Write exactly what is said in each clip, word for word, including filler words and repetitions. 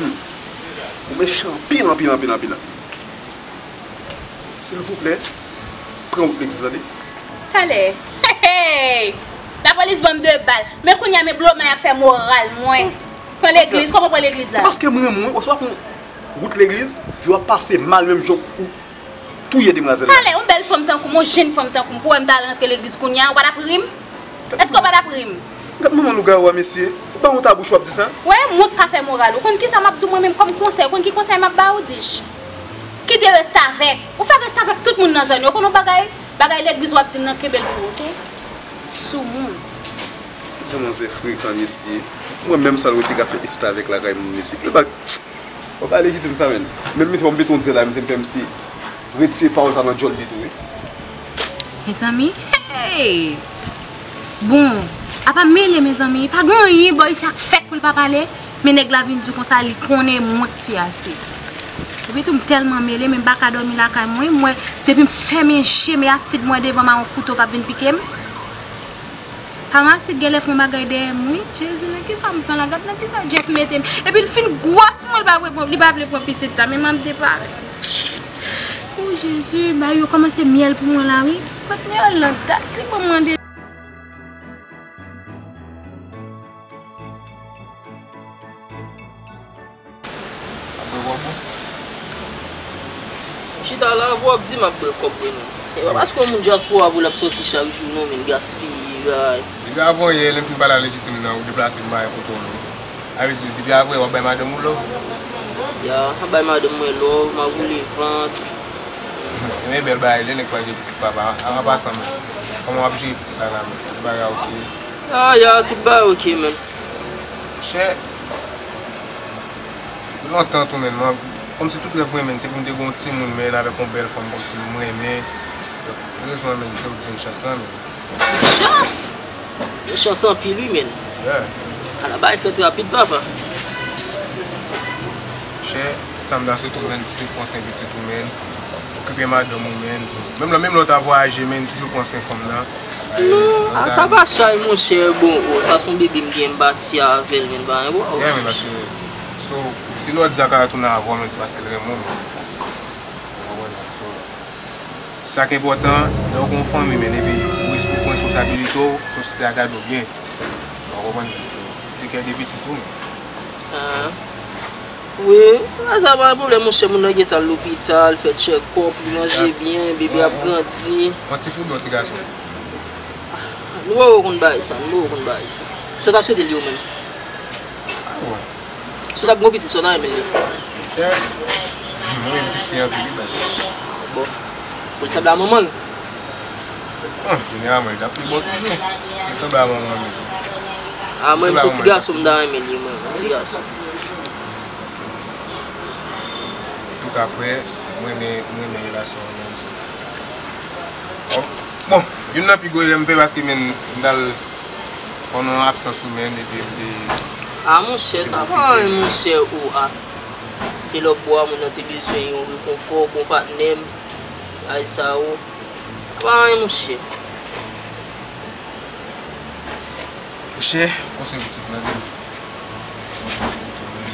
Ou mechan anpil, anpil, anpil, anpil. Silvouplè, pran wout legliz la, tande? Talè. Hey, hey! Lapolis ban m de bal. Men kounye a, men Blomay ap fè moral mwen. Pran legliz, kòman pran legliz la? Se paske m renmen w, oswa pran wout legliz, vi w ap pase mal menm jan ou touye demwazèl la. Talè, yon bèl fanm tankou m, yon jenn fanm tankou m, pou wè m ta al rantre legliz kounye a, ou pa t ap ri m? Èske w pa t ap ri m? Gad manman lougawou a, mesye. Ou pa wont a bouch w ap di sa? Wè, m wont ka fè moral. Ou konn kisa m ap di w mwen menm kòm konsèy? Ou konn ki konsèy m ap ba w, Dich? Kite restavèk. Ou fè restavèk tout moun nan zòn yo. Ou konn yon bagay? Bagay legliz w ap di m nan, kenbe l pou ou, oke? Soumoun. Jan manzè frekan, mesye. Mwen menm sa l wè te ka fè restavèk lakay moun, mesye. Yo pa Bon, pa lejitim sa, menn. Menm misye, bon, m pete yon dyèl la, misye, m fè misye retire pawòl sa nan djòl li tou, wi. Mezanmi, hey! Bon, apa mele, mezanmi, pa gen anyen bò isi a k fèt pou l pa pale, men nèg la vin di w konsa li konnen mwen k tiye Astrid. Epi tou, m tèlman mele, men m pa ka dòmi lakay mwen, mwen, depi m fèmen je m, e Astrid mwen devan m a yon kouto k ap vin pike m. Paran Astrid genlè fè yon bagay dèyè m, wi. Jezi, nan kisa m pran la? Gad nan kisa Jeff mete m. Epi l fin gwòs mwen, li pa vle pran, li pa vle pran pitit la, men m ap depare. O Jezi, bagay yo kòmanse myèl pou mwen la, wi. Patnè an lan dat, li ban m mande. Ap bwè kòb ou? M chita la, w ap di m ap bwè kòb, wi, non. Se pa paske yon moun dyaspora pou l ap sòti chak jou, non, men gaspiye, bay. Depi avan yè, lè m fin pale a lejitim nan, ou deplase m bay kote w, non. A vle di, depi avan yè, w ap bay madanm ou love? Ya, m ap bay madanm mwen love, m ap woule vant. Men bèl bagay, lè nèg pral gen pitit papa, an, an pasan, men. Kòman w ap jere pitit la, la, men? Tout bagay oke? Ah, ya, tout bagay oke, men. Chè, Lontan tou, menn, mwen, kòmsi tout rèv mwen, menn, se pou m te gen yon timoun, menn, avèk yon bèl fanm kòmsi m renmen. Donk, erezman, menn, se ou k jwenn chans lan, menn. Chans? Gen chans anpil, wi, menn. Yeah. Ala bagay fèt rapid, papa. Chè, sa m ta swete w, menn, se pran swen pitit ou, menn. Okipe madanm ou, menn. So, menm lè, menm lè w ta vwayaje, menn, toujou pran swen fanm nan. Non, a, sa pa chay, monchè. Bon, oh, sa se yon bebe m gen, m pati avè l, men pa gen pwoblèm. Yeah, men paske, so, si lè w di sa ka retounen avè w, men se paske l renmen w, men. Ou konprann? So, sa k enpòtan, lè w gen yon fanmi, men epi ou res-, ou pran responsabilite w, sosyete a gade w byen. Ou konprann? So, take care de pitit ou, men. Ah. Wi, a, sa pa yon pwoblèm, monchè, moun nan gentan al lopital, fè tchèkòp, li manje byen, bebe ap grandi. Yon ti fi oubyen yon ti gason? Nou poko konn bagay sa, nou poko konn bagay sa. Sa w ta swete li yo menm? Ah, bon. Si w t ap gen yon pitit, sa w ta renmen li? Chè, mwen renmen pitit fi anpil, wi, baz. Bon. Pou l sanble a manman l? Bon, jeneralman, li t ap pi bon toujou. Si l sanble a manman li. Ah, mwen menm, se yon ti gason m ta renmen li, mwen, yon ti gason. Antouka, frè, mwen renmen, mwen renmen relasyon an menm, so. Bon, bon, youn nan pi gwo erè m fè paske, menn, m t al pandan absans ou, menn, epi m te... Ah, monchè, sa pa anyen, monchè, ou a. Te lòtbò a, moun nan te bezwen yon rekonfò, bon patnè m, ay sa ou. Sa pa anyen, monchè. Monchè, pran swen pitit ou, tande m. Pran swen pitit ou, men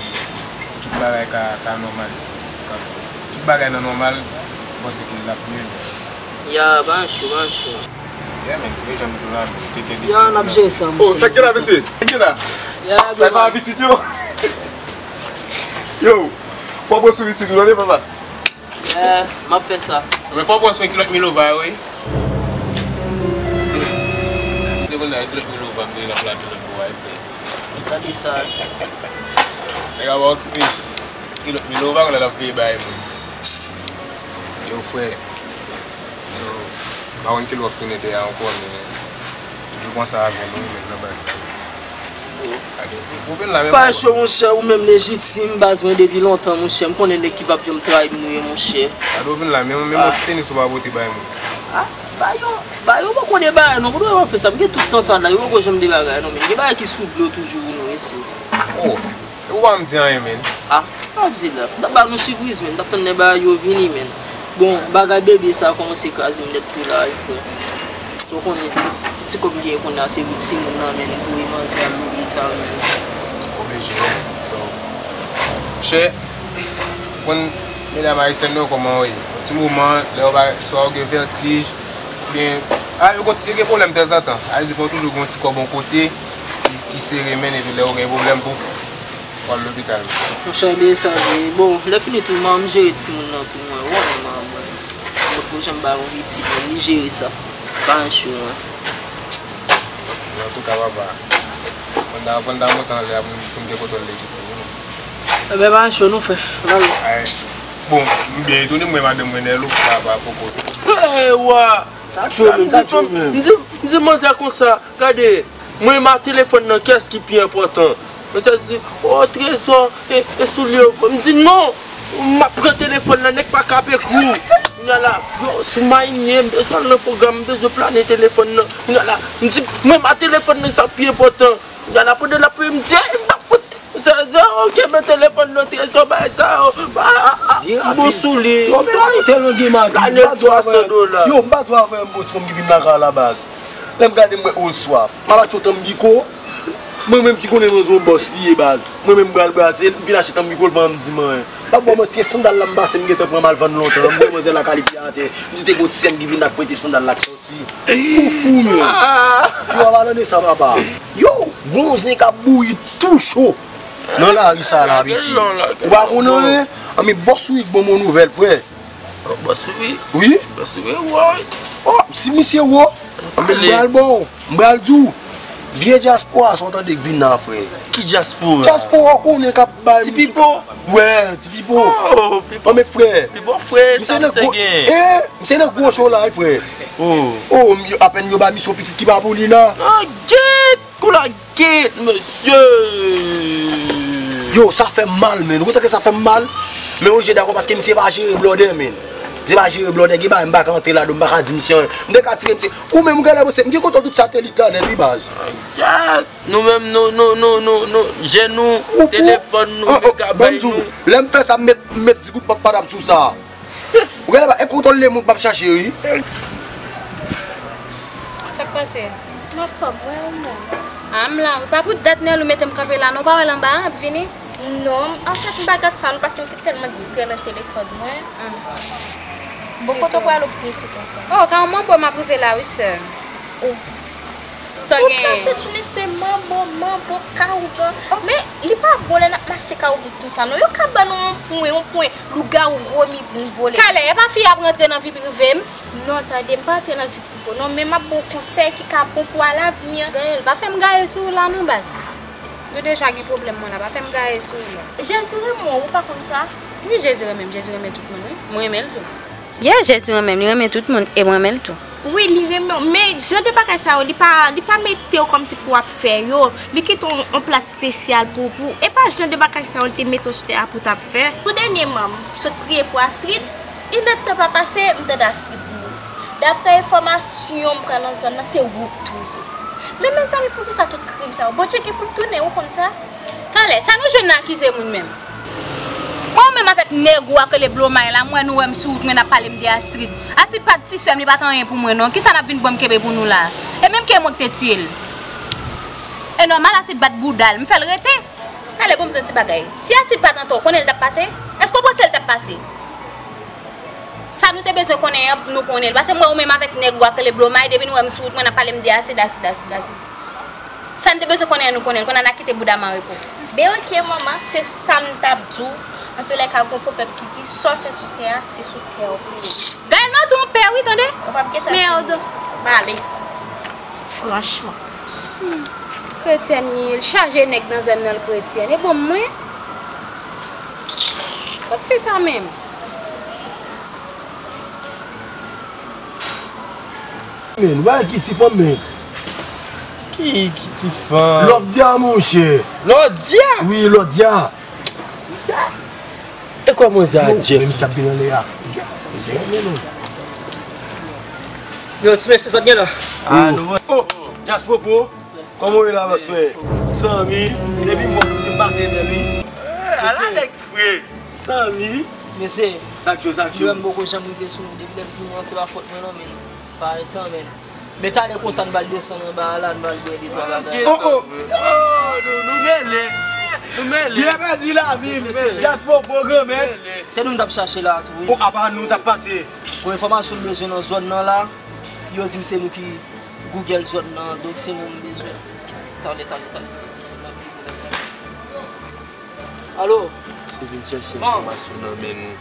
pou tout bagay ka, ka nòmal. Kan tout bagay nan nòmal, m panse ke l ap mye. Ya, pa cho, pa cho. Yeah, men, se jan m di w la, men, take care de pitit ou. Ya, n ap jere sa, monchè. Oh, sa k gen la, mesye? Sa k gen la? Ya, sa pa pitit yo? Yo, fò pran swen pitit ou, tande, papa. Eh, m ap fè sa. Men fò w pran swen kilòt Milova yo, wi. Se, se kounye a kilòt Milova m te gen nan plato lòt bò a, frè. Gade sa. Nèg la pa okipe kilòt Milova, kounye a l ap veye bay moun. Yo, frè. So, m pa konn kilè w ap tounen dèyè ankò, men toujou panse avè nou, wi, men nan baz la. Ou vin la menm. Pa cho, monchè, ou menm lejitim, baz mwen depi lontan, monchè. M konnen nèg ki p ap janm trayi m nou ye, monchè. Gade ou vin la menm, menm yon ti tenis ou pa pote bay mwen. Ah, ba yo, ba yo poko debare non, pou nou fè sa. M gen tout tan sa la, yo poko janm debare non, men gen bagay ki sou dlo toujou pou nou isi. Oh. Ou pa m di anyen, men. Ah, pa di la. M t ap ba nou sipriz, men. M t ap tann lè bagay yo vini, men. Bon, bagay bebe sa kòmanse kraze m nèt tou la, wi, frè. So, w konnen, tout ti kòb m genyen kounye a, se pou timoun nan, men, pou voye manzè al lopital, men. Oblije, men. So, Chè, konn medam ayisyèn yo kòman yo ye. Yon ti moman, lè yo bay, swa yo gen vètij, oubyen, a, yo gon ti, yo gen pwoblèm tanzantan. Sa vle di fò w toujou gen yon ti kòb yon kote ki, ki sere, men epi lè yo gen pwoblèm pou w al lopital. Monchè, ebyen sa vre. Bon, lè fini tou, m ap jere timoun nan tou mwen. Ou konnen mwen, mwen. Mwen poko janm ba yon piti, men li jere sa. Pa yon cho, mwen. Antouka, papa, pandan, pandan montan lè a pou m, pou m te kontwòl lejitim, wi. Enben, pa cho nou fè. N al. Ay, bon, m byen etone, m wè madanm mwen Nèlo, papa poko. Hey, wa! Sa cho menm, sa cho menm. M di, m di manzè konsa, gade, mwen ma telefòn nan, kiyès ki pi enpòtan? Mesye di, o, Trezò, e, e soulye w vre. M di, non, m ap pran telefòn nan, nèg pa ka pe kou. Kounye a la, yo, sou mayi m ye, m bezwen al nan pwogram, m bezwen plane telefòn nan. Kounye a la, m di, mwen ma telefòn nan, sa pi enpòtan. Kounye a la, pandan l ap peye, m di, e, m pa fout. Mesye di, ok, men telefòn nan, Trezò, bay sa, o, ba, a, a, bon soulye. Yo, men la, yo tèlman gen magi, m pa twa fè, yo, m pa twa fè yon bon ti fanm ki vin lakay la, baz. Lè m gade, m wè Old Soif. M al achte yon tanbiko. Mwen menm ki konnen manzè yon bòs li ye, baz. Mwen menm m pral brase l, m vin achte tanbiko, l pa janm di m anyen. M p ap ba w manti, se sandal la m pase, m gentan pran m al vann lontan. M wè manzè la kalifye atè. M di te gon ti sè m ki vin ak prete sandal la k sòti. Ou fou, men. Yo, a pa tande sa, papa. Yo, gon zen k ap bouyi tou cho nan lari sa la, piti. Ou pa konn anyen? Anben, bòs ou wi k ban m yon nouvèl, frè. Oh, bòs ou wi. Wi? Bòs ou wi, wo. Oh, si misye wo, anben, m pral ba w, m pral di w. Vye dyaspora sa w tande k vin la, frè. Ki dyaspora? Dyaspora w konnen k ap bay. Ti Pipo? Wè, Ti Pipo. Oh, Pipo. Anben, frè. Pipo frè, misye nan gwo, eh, misye nan gwo cho la, wi, frè. Oh. Oh, m, yo, apèn yo ba misye yon pitit ki pa pou li la. Ah, get! Kou la get, mesye! Yo, sa fè m mal, men. Ou konn sa k fè sa fè m mal? Men oblije dakò paske misye pa jere blòdè, men. Misye pa jere blòdè, gen bagay m pa ka antre ladan, m pa ka di misye anyen. M te ka tire misye. Ou menm, ou genlè panse, m gen kontwòl tout satelit la nèt, wi, baz. Ayayay, nou menm, nou, nou, nou, nou, nou, je nou, telefòn nou, nou ka bay nou. Lè m fè sa, m met, m met di goud pap padap sou sa. Ou genlè pa, e kontwòl le moun p ap chache, wi. Sa k pase? M anfòm, mwen, ou menm? A, m la, wi. Pa pou dat Nèlou mete m kanpe la, non, ou pa wè l anba a, ap vini? Non, anfèt, m pa gad sa, non, paske m te tèlman distrè nan telefòn mwen. Bon, kote w prale w prese konsa? Oh, ka yon manbo m ap rive la, wi, sè. Oh. Sa gen? Tout la se jounen se manbo, manbo, ka ougan. Men, li pa bon lè n ap mache ka ougan konsa, non. Yo ka ban nou yon pwen, yon pwen. Lougawou gwo midi m vole. Talè, e pa fi ap rantre nan vi prive m? Non, tande, m pa rantre nan vi prive w non, men m ap ba w konsèy ki ka bon pou alavni an. Gaëlle, pa fè m gaye sou ou la non, baz. Nou deja gen pwoblèm mwen la, pa fè m gaye sou ou la. Jezi renmen w, ou pa konn sa? Wi, Jezi renmen m, Jezi renmen tout moun, wi. Mwen renmen l tou. Yeah, Jezi renmen m, li renmen tout moun, e mwen renmen l tou. Wi, li renmen w, men jan de bagay sa yo, li pa, li pa mete w kòmsi pou w ap fè yo. Li kite w yon plas espesyal pou, pou, e pa jan de bagay sa yo li te mete w sou tè a pou w t ap fè. Tou dènyèman, m sot priye pou Astrid. Inèdtan pa pase, m tande Astrid mouri. Daprè enfòmasyon m pran nan zòn nan, se ou k touye l. Men mezanmi, poukisa tout krim sa yo? Bondye gen pou l tounen, ou konn sa? Talè, sa nou jwenn nan akize moun menm? Mwen menm avèk nèg ou a k rele Blomay la, m wè nou wè m sou wout mwen n ap pale m de Astrid. Astrid pa t ti sè m, li pa t anyen pou mwen non. Kisa n ap vin pran m kenbe pou nou la? E menm ke mwen k te tiye l. E nòmal Astrid bat bouda l, m fè l rete. Talè, bon, m di w ti bagay. Si Astrid pa t antre, w konnen l t ap pase? Èske w panse l t ap pase? Sa nou te bezwen konnen an, nou konnen l. Paske m wè ou menm avèk nèg ou a k rele Blomay, depi nou wè m sou wout mwen, n ap pale m de Astrid, Astrid, Astrid, Astrid. Sa n te bezwen konnen an, nou konnen l. Kounye a n a kite bouda m an repo. Ben oke, manman, se sa m t ap di w. Antoulèka, gon pwovèb ki di, sa w fè sou tè a, se sou tè a w peye. Gaëlle, m ap di w yon pè wi, tande. Ou p ap gentan fini. Mèd. M ale. Franchman. Hmm. Kretyèn li ye, l chaje nèg nan zòn nan, l kretyèn. E bon, mwen? Kot fi sa menm? Men, ou pa wè ki ti fanm, men. Ki, ki ti fanm? Lòdya, monchè. Lòdya? Wi, Lòdya. E kòman sa, Jeff? Menm sa ap vin anlè a. Yo, ti mesye, sa t gen la? Ah, nou. Oh, Jaspopo. Kòman w ye la, bòs mwen? Sanmi, depi m wè w, m pase vè l, wi. Eh, ala nèg fre. Sanmi. Ti mesye, sa k cho, sa k cho? Mwen m poko janm rive sou nou depi lè m vini an, se pa fòt mwen non, men pa gen tan, men. Men talè konsa n pral desann anba a la, n pral bwè de twa bagay. Oh, oh. Oh, nou, nou mele. Ou mele. Byen pèdi lavi m. Mesye, se Jaspo pwogram, men. Se nou m t ap chache la tou, wi. Bon, apa nou sa pase? Bon, enfòmasyon m bezwen nan zòn nan la, yo di m se nou ki Google zòn nan, donk se nou m bezwen. Talè, talè, talè. Alo? Se vin chèche enfòmasyon nan men nou.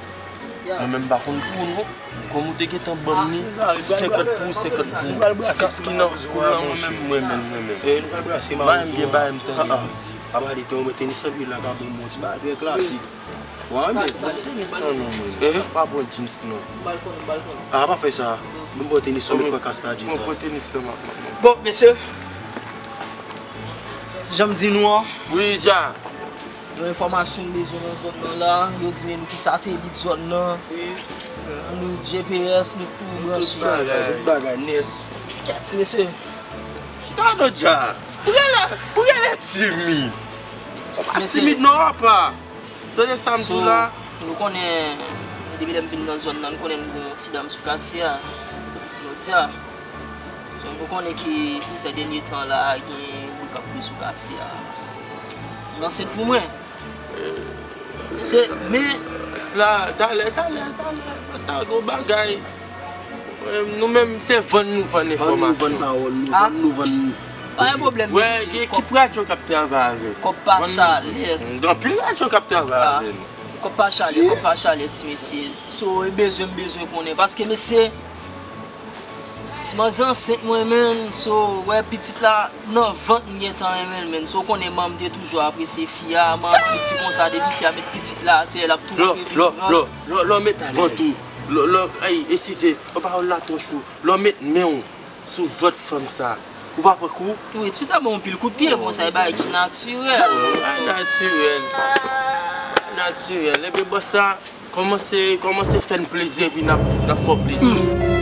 Mwen menm m pa konn pou nou. Kòm ou te gentan ban m li, senkant pou ou, senkant pou ou. Ti kas ki nan kou lan, mwen menm, mwen menm, mwen menm. Ba m gen, ba m tande. Apa li te yon tenis anpil la ka bon, bon ti bagay trè klasik. Wa men. Pran tenis lan non, mwen. Pa pran jeans non. A, pa fè sa. Mwen pran tenis lan, mwen pran kas la jeans. Pran tenis lan, m ap, m ap, m ap. Bon, mesye, jan m di nou an. Wi, dja. Yon enfòmasyon m bezwen nan zòn nan la, yo di men nou ki satelit zòn nan. Wi. Nou G P S, nou tou branche. Tout bagay, tout bagay nèt. Kèt, mesye. Chita non dja. Ou genlè, ou genlè timid. Ou pa timid non, apa. Tande sa m di w la. Nou konnen, depi lè m vin nan zòn nan, nou konnen m gen yon ti dam sou katye a. Jodi a. So, nou konnen ke sè dènye tan la, gen bri k ap bri sou katye a. L ansent pou mwen. Se, men. Sla, talè, talè, talè. Sa gon bagay. Nou menm, se vann nou vann enfòmasyon. Vann nou vann pawòl nou, vann nou vann. Pa gen pwoblèm, mesye. Ki radyo k ap travay avè? Kòb pa chalè. Gen anpil radyo k ap travay avè nou. Kòb pa chalè, kòb pa chalè, ti mesye. So, e bezwen, m bezwen konnen. Paske, mesye, ti manzè ansent mwen, menn. So, wè, pitit la nan vant m gentan renmen l, menn. So, w konnen manman m te toujou apresye fi a. Manman m piti konsa, depi fi a met pitit la atè, l ap tou montre vin pran. Lè w met vant ou, lè w, lè w, ay, eskize, pawòl la twò cho. Lè w met men w sou vant fanm sa, ou pa pran kou? Wi, ti fi sa ban m yon pil kout pye, bon, sa e bagay ki natirèl. Pa natirèl. Pa natirèl. Ebyen, bòs la, kòmanse, kòmanse fè n plezi, epi n ap, n ap fè w plezi.